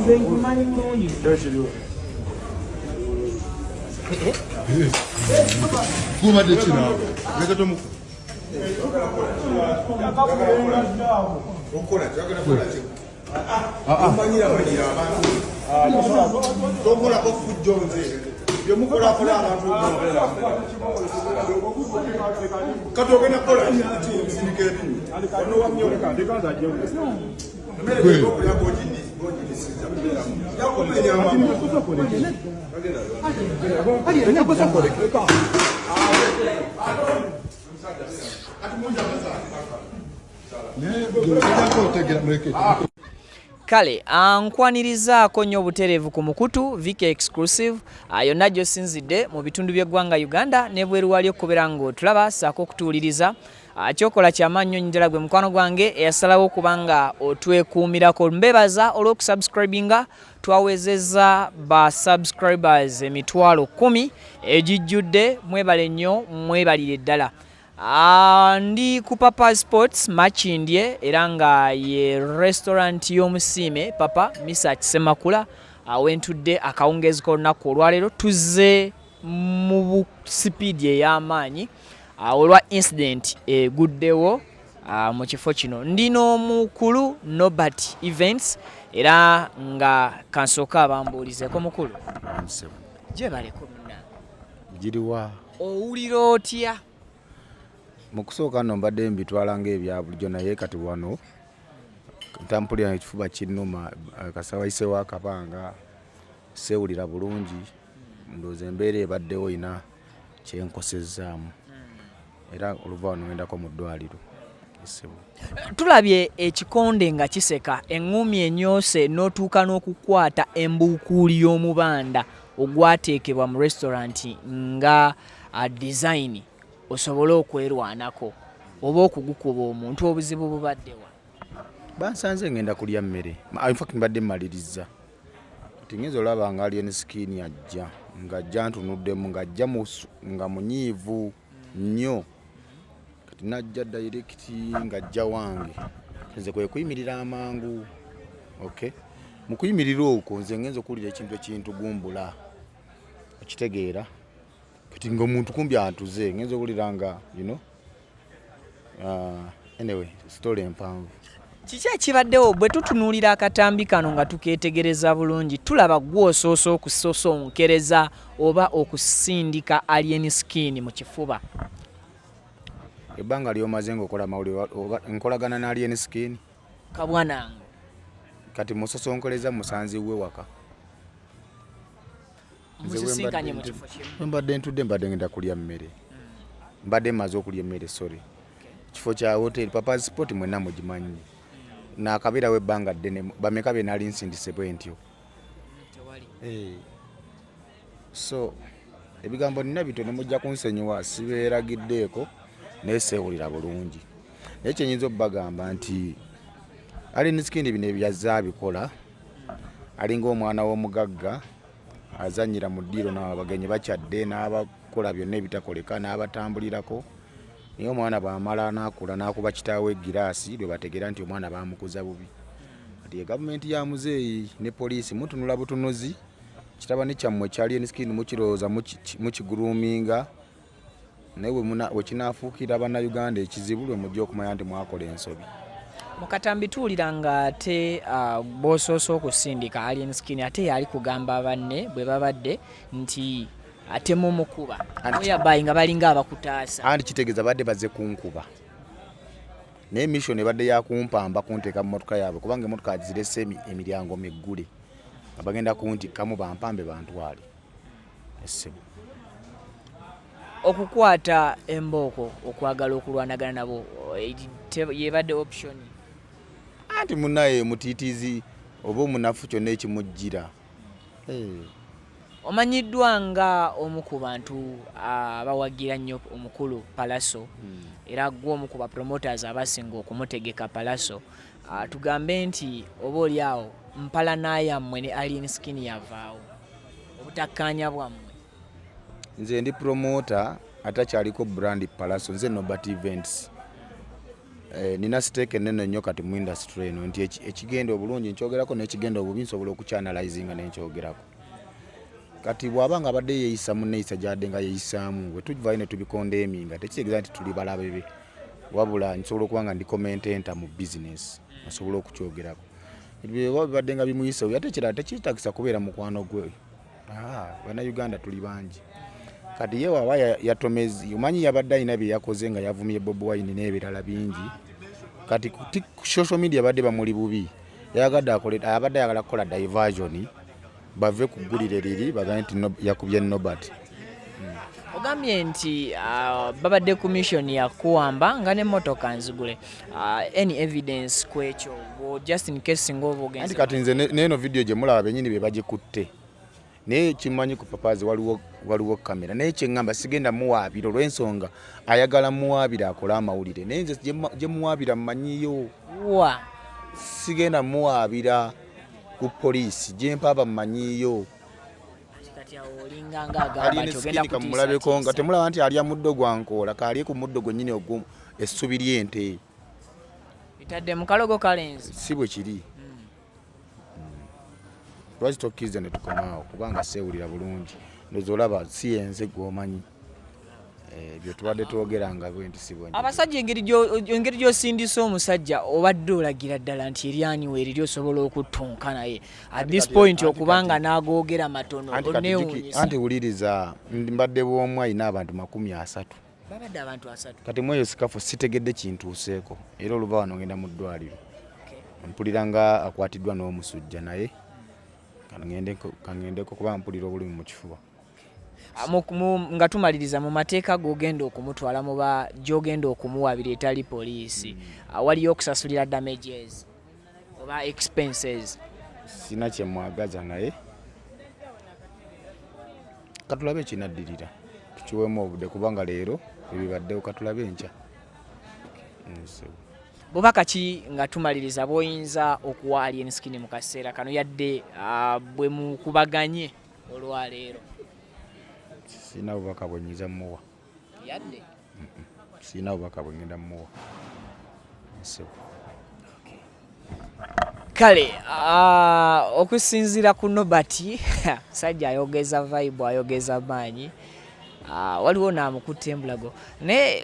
Nze nkumanyi bulungi. Gubadde ki naawe? Leka tomu. Tokolako fujjo nze byemukolakola abantu kati ogenda kukola nsindika ebinyu Kale nkwanirizaako nnyo obutereevu ku mukutu VK Exclusive yonna gy'osinzidde mu bitundu by'eggwanga Uganda n'ebweru wali okubeera ng'otulaba ssaako okutuwuliriza. Kyokola kyamaanyi nnyo ddala gwe mukwano gwange eyasalawo okuba nga otwekuumirako. Mbebaza olw'okusubscribinga, twawezezza ba subscribers 100,000 egijjudde. Mwebale nnyo, mwebalire ddala. Ndi ku Papa Sports Makindye era nga ye restaurant y'omusiime Papa Misa Kisemakula wentudde akawungeezi k'olunaku olwaleero. Tuzze mu sipiidi ey'amaanyi olwa incident eguddewo mu kifo kino. Ndi n'omukulu Norbert Events era nga kansooka abambuulizeeko. Mukulu, gyebaleko munnange. Giriwa? Owulira otya? Mu kusooka nno mbadde mbitwala ng'ebya bulijjo, naye kati wano ntampulira ekifuba kinnuma, kasita wayiseewo akabanga seewulira bulungi. Ndowooza embeera ebaddewo erina kyenkosezzaamu, era oluva wano ngendako mu ddwaliro. Tulabye ekikonde nga kiseka, eŋŋumi enyoose, n'otuuka n'okukwata embuukuuli y'omubanda ogwateekebwa mu restaurant nga design osobole okwerwanako oba okugukuba omuntu. Obuzibu bubaddewa? Bansanze ngenda kulya mmere, infact mbadde mmaliriza kati ngenza olaba nga Alien Skin ajja, ng'ajja ntunuddemu, ng'ajja nga munyiivu nnyo. Kati najja direct ng'ajja wange, nze kwe kuyimirira amangu. Okay, mu kuyimirira okwo nze ngenza okuwulira ekintu ekintugumbula, okitegeera? Kati ng'omuntu kumbi antuze, ngenza okuwulira nga anyway, story empanvu. Kiki ekibaddewo? Bwe tutunuulira akatambi kano nga tukeetegereza bulungi, tulaba gwe osoose okusosonkereza oba okusindika Alien Skin mu kifuba. Ebbanga ly'omaze ng'okola amawulire, nkolagana ne Alien Skin? Kabwanange. Kati musosonkereza musanzi we waka. Musisinkanye mu kifo kimu? Mbadde ntudde, mbadde ngenda kulya mmere, mbadde mmaze okulya emmere, sorry. Kifo kya hotel Papa Sport mwenna mugimanyi, naakabeerawo ebbanga ddene. Bameka be nali nsindise bwe ntyo? So ebigambo nina bitono, mujja kunsonyiwa, sibeeragiddeeko, naye seewulira bulungi. Naye kyenyinza okubagamba nti Alien Skin bino ebyazze abikola, alinga omwana w'omugagga azannyira mu ddiiro n'abagenyi bakyadde n'abakola byonna ebitakoleka n'abatambulirako. Naye omwana bw'amala n'akula n'akuba kitaawe egiraasi, lwe bategeera nti omwana baamukuza bubi. Kati ye gavumenti ya muzeeyi ne poliisi mutunula butunuzi kitabani kyammwe kya Alien Skin, mukirowooza mukiguruuminga, naye we kinaafuukira Bannayuganda ekizibu lwe mujja okumanya nti mwakola ensobi. Mu katambi tuwulira ng'ate b'osoose okusindika Alien Skin ate yali kugamba banne bwe babadde nti ate mumukuba, whereby nga balinga abakutaasa. Anti kitegeeza badde bazze kunkuba, naye mission ebadde yakumpamba kunteeka mu motoka yaabwe, kubanga emotoka zirese emiryango miggule, nga bagenda kuntikkamu bampambe bantwale essimu. Okukwata embooko okwagala okulwanagana nabo yebadde option? Anti munaye mutiitiizi oba omunafu kyonna ekimujjira. Omanyiddwa nga omu ku bantu abawagira nnyo omukulu Palaso, era gwe omu ku ba promoters abasinga okumutegeka Palaso. Tugambe nti oba oli awo mpalana yammwe ne Alien Skin yavaawo, obutakkaanya bwammwe? Nze ndi promoter atakyaliko brand Palaso. Nze Nobert Events. Nina stake enene nnyo kati mu industry eno, nti ekigenda obulungi nkyogerako, n'ekigenda obubi nsobola okukyanalyzinga nenkyogerako. Kati bw'aba nga abadde yeeyisa mu neeyisa gyadde nga yeeyisaamu, bwe tuvayo ne tubicondemninga, tekitegeeza nti tuli balabe be, wabula nsobola okuba nga ndi commentator mu business, nsobola okukyogerako. Bweba bibadde nga bimuyisa oyo, ate ekirala tekiitagisa kubeera mukwano gwe. Bannayuganda tuli bangi. Kati ye waba yatomezi, omanyi yabadde alina bye yakoze nga yavumye Bobi Wine n'ebirala bingi. Kati ku social media badde bamuli bubi, yayagadde akole, abadde ayagala kukola diversion, bave ku ggulire liri bagambe nti yakubye Nobert. Ogambye nti babadde ku mission yakuwamba nga n'emmotoka nzigule. Any evidence ku ekyo, just in case ng'oba anti ogenze? Kati nze n'eno video gye mulaba, bennyini be bagikutte, naye kimanyi ku papazi waliwo kamera. Naye kyeŋŋamba, sigenda muwaabira olw'ensonga ayagala muwaabira akole amawulire, naye nze gye muwaabira mmanyiyo. Wa? Sigenda muwaabira ku poliisi, gyempaaba mmanyiyo. Kati awo olinga nga agamba nti ogenda Kamulabeko nga kutiisatiisa. Temulaba nti alya muddo gwa nkoola? Kaalye ku muddo gwennyini ogwo, essubi ly'ente. Bitadde mu kalogo kalenzi. Si bwe kiri? Lwaki tokkiriza ne tukomaawo? Kubanga seewulira bulungi, ndoza olaba si yenze gw'omanyi. Bye tubadde twogera nga bwe nti si bwe. Abasajja, engeri gy'osindisa omusajja, obadde olagira ddala nti eryani weeriri osobola okuttunka naye at this point, okubanga n'agoogera matono. Anti kati Juki, Oneewuunyisa. Anti wuliriza, mbadde bw'omu, alina abantu 30. Babadde abantu 30? Kati mu eyo sikafu sitegedde kintuuseeko, era oluva wano ngenda mu ddwaliro. Mpulira nga akwatiddwa n'omusujja, naye kangendeko kuba mpulira obulumi mu kifuba. Nga tumaliriza, mu mateeka g'ogenda okumutwala, muba gy'ogenda okumuwabira etali poliisi, waliyo okusasulira damages oba expenses? Sina kyemwagaza, naye katulabe ekinaddirira, tukiweemu obudde, kubanga leero ebibaddewo, katulabe enkya. Bubaka ki, nga tumaliriza, bw'oyinza okuwa Alien Skin mu kaseera kano, yadde bwe mukubaganye olwaleero? Sirina bubaka bwe nyinza muwa. Yadde? Sirina bubaka bwe ngenda muwa, ssebo. Kale, okusinziira ku Nobert, sajja ayogeza vibe, ayogeza maanyi. Waliwo naamukutte embulago, naye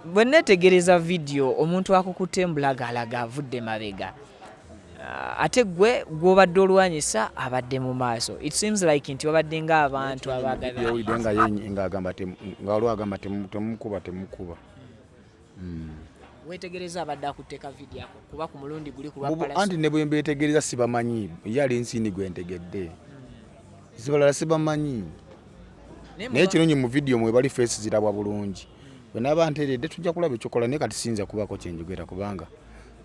bwe neetegereza vidiyo, omuntu akukutte embulago alaga avudde mabega. Ate gwe gw'obadde olwanyisa abadde mu maaso. It seems like nti babadde ng'abantu abaagala. Yawulidde nga ye ng'agamba nga waliwo agamba temukuba, temukuba. Weetegereza abadde akutte ka vidiyo ako, kuba ku mulundi guli ku lwa Anti ne bwe mbeetegereza sibamanyi. Ye ali nsini gwe ntegedde, zibalala sibamanyi, naye kirungi mu vidiyo mwe bali, face zirabwa bulungi. Bwe naaba nteredde tujja kulaba ekyokola, naye kati siyinza kubaako kyenjogera kubanga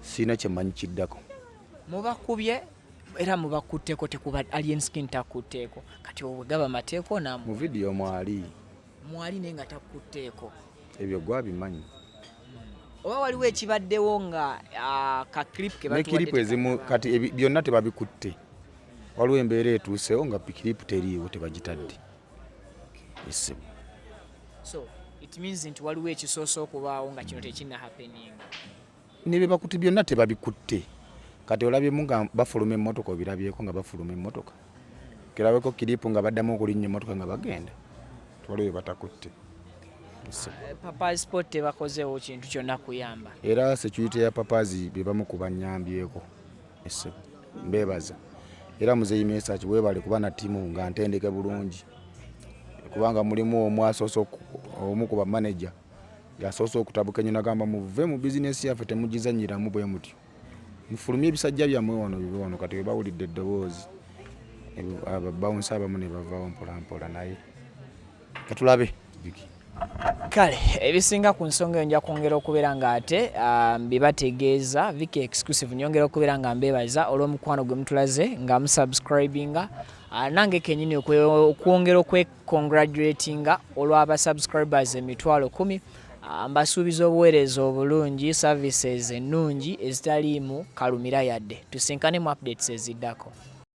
sirina kyemmanyi kiddako. Mubakubye era mubakutteko, tekuba Alien Skin takutteeko. Kati obwe gaba mateeka Mu onamu vidiyo mwali. Mwali, naye nga takutteeko. Ebyo gwabimanyi. Oba waliwo ekibaddewo nga ka clip ke Ne batuwadde clip ezimu tekalaba. Kati byonna tebabikutte, waliwo embeera etuusewo nga clip teriiwo, tebagitadde, essimu. So it means nti waliwo ekisoose okubaawo nga kino tekinna happening. Ne bye bakutte byonna tebabikutte. Kati olabyemu nga bafuluma emmotoka? Obirabyeko nga bafuluma emmotoka? Kirabeko clip nga baddamu okulinnya emmotoka nga bagenda? Waliwo bye batakutte. Essimu. Papa Sport tebakozeewo kintu kyonna kuyamba? Era security ya papazi be bamu ku banyambyeko, essimu, mbeebaza. Era muzeeyi Mesach, weebale kuba na ttiimu nga ntendeke bulungi, kubanga mulimu omu asoose omu ku bamaneja yasoose okutabuka ennyo, nagamba muve mu bizinesi yaffe, temugizanyiramu bwe mutyo, mufulumye ebisajja byammwe wano, bibe wano. Kati bwe bawulidde eddoboozi, ababawunsa abamu ne bavaawo mpolampola, naye katulabe biki. Kale, ebisinga ku nsonga eyo nja kwongera okubeera nga ate mbibategeeza. Viki Exclusive, nyongera okubeera nga mbeebaza olw'omukwano gwe mutulaze nga musubscribinga. Nange kenyini okwongera okwecongratulatinga olw'abasubscribers 10,000. Mbasuubiza obuweereza obulungi, services ennungi ezitaliimu kalumira yadde. Tusinkane mu updates eziddako.